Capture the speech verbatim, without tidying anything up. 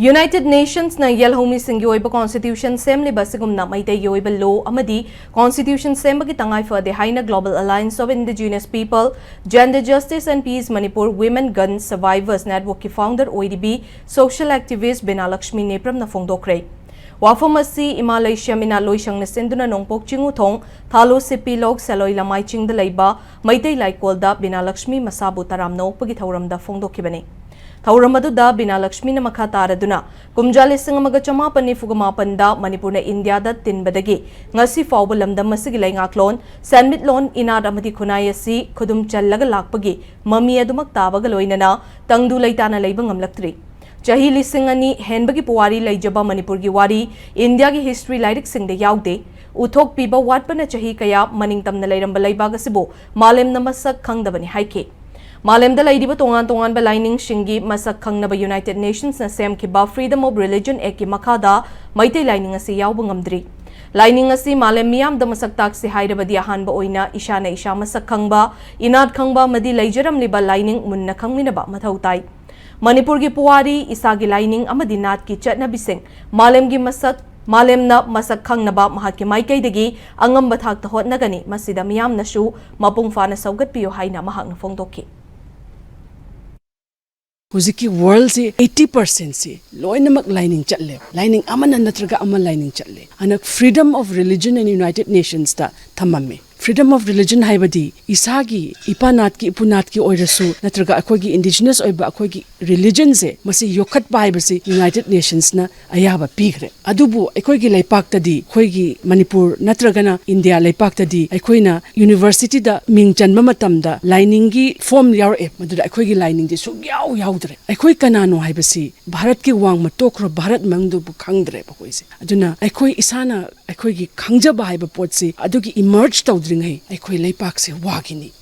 United Nationsꯅ ꯌꯦꯜꯍꯧꯃꯤꯁꯤꯡꯒꯤ ꯑꯣꯏꯕ constitution ꯁꯦꯝꯂꯤꯕ ꯑꯁꯤꯒꯨꯝꯅ ꯃꯩꯇꯩꯒꯤ ꯑꯣꯏꯕ law ꯑꯃꯗꯤ constitution ꯁꯦꯝꯕꯒꯤ ꯇꯉꯥꯏ ꯐꯗꯦ ꯍꯥꯏꯅ Global Alliance of Indigenous People, Gender Justice and Peace Manipur, Women Gun Survivors Networkꯀꯤ founder ꯑꯣꯏꯔꯤꯕꯤ social activist ꯕꯤꯅꯥꯂꯛꯁꯃꯤ ꯅꯦꯄ꯭ꯔꯝꯅ ꯐꯣꯡꯗꯣꯛꯈ꯭ꯔꯦ꯫ ꯋꯥꯐꯝ ꯑꯁꯤ ꯏꯃꯥ ꯂꯩꯁ꯭ꯌꯥꯝ ꯏꯅꯥꯠ ꯂꯣꯏꯁꯪꯅ ꯁꯤꯟꯗꯨꯅ ꯅꯣꯡꯄꯣꯛ ꯆꯤꯡ ꯎꯊꯣꯡ, ꯊꯥꯂꯣ ꯁꯤꯞꯄꯤ ꯂꯣꯛ, ꯁꯦꯂꯣꯏ ꯂꯃꯥꯏ ꯆꯤꯡꯗ ꯂꯩꯕ ꯃꯩꯇꯩ ꯂꯥꯏꯀꯣꯜꯗ ꯕꯤꯅꯥꯂꯛꯁꯃꯤ ꯃꯁꯥꯕꯨ ꯇꯔꯥꯝꯅ ꯑꯣꯛꯄꯒꯤ ꯊꯧꯔꯝꯗ ꯐꯣꯡꯗꯣꯛꯈꯤꯕꯅꯤ꯫ ꯊꯧꯔꯝ ꯑꯗꯨꯗ ꯕꯤꯅꯥꯂꯛꯁꯃꯤꯅ ꯃꯈꯥ ꯇꯥꯔꯗꯨꯅ, ꯀꯨꯝꯖꯥ ꯂꯤꯁꯤꯡ ꯑꯃꯒ ꯆꯃꯥꯄꯟ ꯅꯤꯐꯨꯒ ꯃꯥꯄꯟꯗ ꯃꯅꯤꯄꯨꯔꯅ ꯏꯟꯗꯤꯌꯥꯗ ꯇꯤꯟꯕꯗꯒꯤ ꯉꯁꯤ ꯐꯥꯎꯕ ꯂꯝꯗꯝ ꯑꯁꯤꯒꯤ ꯂꯩꯉꯥꯛꯂꯣꯟ, ꯁꯦꯟꯃꯤꯠꯂꯣꯟ, ꯏꯅꯥꯠ ꯑꯃꯗꯤ ꯈꯨꯟꯅꯥꯏ ꯑꯁꯤ ꯈꯨꯗꯨꯝ ꯆꯜꯂꯒ ꯂꯥꯛꯄꯒꯤ ꯃꯃꯤ ꯑꯗꯨꯃꯛ ꯇꯥꯕꯒ ꯂꯣꯏꯅꯅ ꯇꯪꯗꯨ ꯂꯩꯇꯥꯅ ꯂꯩꯕ ꯉꯝꯂꯛꯇ꯭ꯔꯤ꯫ ꯆꯍꯤ ꯂꯤꯁꯤꯡ ꯑꯅꯤ ꯍꯦꯟꯕꯒꯤ ꯄꯨꯋꯥꯔꯤ ꯂꯩꯖꯕ ꯃꯅꯤꯄꯨꯔꯒꯤ ꯋꯥꯔꯤ ꯏꯟꯗꯤꯌꯥꯒꯤ history ꯂꯥꯏꯔꯤꯛꯁꯤꯡꯗ ꯌꯥꯎꯗꯦ꯫ ꯎꯠꯊꯣꯛꯄꯤꯕ ꯋꯥꯠꯄꯅ ꯆꯍꯤ ꯀꯌꯥ ꯃꯅꯤꯡꯇꯝꯅ ꯂꯩꯔꯝꯕ ꯂꯩꯕꯥꯛ ꯑꯁꯤꯕꯨ ꯃꯥꯂꯦꯝꯅ ꯃꯁꯛ ꯈꯪꯗꯕꯅꯤ ꯍꯥꯏꯈꯤ꯫ ꯃꯥꯂꯦꯝꯗ ꯂꯩꯔꯤꯕ ꯇꯣꯉꯥꯟ ꯇꯣꯉꯥꯟꯕ ꯂꯥꯏꯅꯤꯡꯁꯤꯡꯒꯤ ꯃꯁꯛ ꯈꯪꯅꯕ United Nationsꯅ ꯁꯦꯝꯈꯤꯕ Freedom of Religion Actꯀꯤ ꯃꯈꯥꯗ ꯃꯩꯇꯩ ꯂꯥꯏꯅꯤꯡ ꯑꯁꯤ ꯌꯥꯎꯕ ꯉꯝꯗ꯭ꯔꯤ꯫ ꯂꯥꯏꯅꯤꯡ ꯑꯁꯤ ꯃꯥꯂꯦꯝ ꯃꯤꯌꯥꯝꯗ ꯃꯁꯛ ꯇꯥꯛꯁꯤ ꯍꯥꯏꯔꯕꯗꯤ ꯑꯍꯥꯟꯕ ꯑꯣꯏꯅ ꯏꯁꯥꯅ ꯏꯁꯥ ꯃꯁꯛ ꯈꯪꯕ, ꯏꯅꯥꯠ ꯈꯪꯕ ꯑꯃꯗꯤ ꯂꯩꯖꯔꯝꯂꯤꯕ ꯂꯥꯏꯅꯤꯡ ꯃꯨꯟꯅ ꯈꯪꯃꯤꯟꯅꯕ ꯃꯊꯧ ꯇꯥꯏ꯫ ꯃꯅꯤꯄꯨꯔꯒꯤ ꯄꯨꯋꯥꯔꯤ, ꯏꯁꯥꯒꯤ ꯂꯥꯏꯅꯤꯡ ꯑꯃꯗꯤ ꯅꯥꯠꯀꯤ ꯆꯠꯅꯕꯤꯁꯤꯡ ꯃꯥꯂꯦꯝꯒꯤ ꯃꯁꯛ, ꯃꯥꯂꯦꯝꯅ ꯃꯁꯛ ꯈꯪꯅꯕ ꯃꯍꯥꯛꯀꯤ ꯃꯥꯏꯀꯩꯗꯒꯤ ꯑꯉꯝꯕ ꯊꯥꯛꯇ ꯍꯣꯠꯅꯒꯅꯤ꯫ ꯃꯁꯤꯗ ꯃꯤꯌꯥꯝꯅꯁꯨ ꯃꯄꯨꯡ ꯐꯥꯅ ꯁꯧꯒꯠꯄꯤꯌꯨ ꯍꯥꯏꯅ ꯃꯍꯥꯛꯅ ꯐꯣꯡꯗꯣꯛꯈꯤ꯫ ꯍꯧꯖꯤꯛꯀꯤ worldꯁꯤ eighty percentꯁꯤ ꯂꯣꯏꯅꯃꯛ ꯂꯥꯏꯅꯤꯡ ꯆꯠꯂꯦ꯫ ꯂꯥꯏꯅꯤꯡ ꯑꯃꯅ ꯅꯠꯇ꯭ꯔꯒ ꯑꯃ ꯂꯥꯏꯅꯤꯡ ꯆꯠꯂꯦ꯫ ꯍꯟꯗꯛ Freedom of Religion and United Nationsꯇ ꯊꯝꯃꯝꯃꯦ꯫ Freedom of Religion ꯍꯥꯏꯕꯗꯤ ꯏꯁꯥꯒꯤ ꯏꯄꯥ ꯅꯥꯠꯀꯤ ꯏꯄꯨ ꯅꯥꯠꯀꯤ ꯑꯣꯏꯔꯁꯨ ꯅꯠꯇ꯭ꯔꯒ ꯑꯩꯈꯣꯏꯒꯤ indigenous ꯑꯣꯏꯕ ꯑꯩꯈꯣꯏꯒꯤ religionꯁꯦ ꯃꯁꯤ ꯌꯣꯛꯈꯠꯄ ꯍꯥꯏꯕꯁꯤ United Nationsꯅ ꯑꯌꯥꯕ ꯄꯤꯈ꯭ꯔꯦ꯫ ꯑꯗꯨꯕꯨ ꯑꯩꯈꯣꯏꯒꯤ ꯂꯩꯄꯥꯛꯇꯗꯤ, ꯑꯩꯈꯣꯏꯒꯤ ꯃꯅꯤꯄꯨꯔ ꯅꯠꯇ꯭ꯔꯒꯅ ꯏꯟꯗꯤꯌꯥ ꯂꯩꯄꯥꯛꯇꯗꯤ, ꯑꯩꯈꯣꯏꯅ universityꯗ ꯃꯤꯡ ꯆꯟꯕ ꯃꯇꯝꯗ ꯂꯥꯏꯅꯤꯡꯒꯤ form ꯌꯥꯎꯔꯛꯑꯦ, ꯃꯗꯨꯗ ꯑꯩꯈꯣꯏꯒꯤ ꯂꯥꯏꯅꯤꯡꯗꯤ ꯁꯨꯡꯌꯥꯎ ꯌꯥꯎꯗ꯭ꯔꯦ꯫ ꯑꯩꯈꯣꯏ ꯀꯅꯥꯅꯣ ꯍꯥꯏꯕꯁꯤ ꯚꯥꯔꯠꯀꯤ ꯋꯥꯡꯃ ꯇꯣꯛꯈ꯭ꯔꯣ, ꯚꯥꯔꯠ ꯃꯅꯨꯡꯗꯕꯨ ꯈꯪꯗ꯭ꯔꯦꯕ ꯑꯩꯈꯣꯏꯁꯦ꯫ ꯑꯗꯨꯅ ꯑꯩꯈꯣꯏ ꯏꯁꯥꯅ ꯑꯩꯈꯣꯏꯒꯤ ꯈꯪꯖꯕ ꯍꯥꯏꯕ ꯄꯣꯠꯁꯤ ꯑꯗꯨꯒꯤ emerge ꯇꯧꯗ꯭ꯔꯤꯉꯩ ꯑꯩꯈꯣꯏ ꯂꯩꯄꯥꯛꯁꯦ ꯋꯥꯈꯤꯅꯤ꯫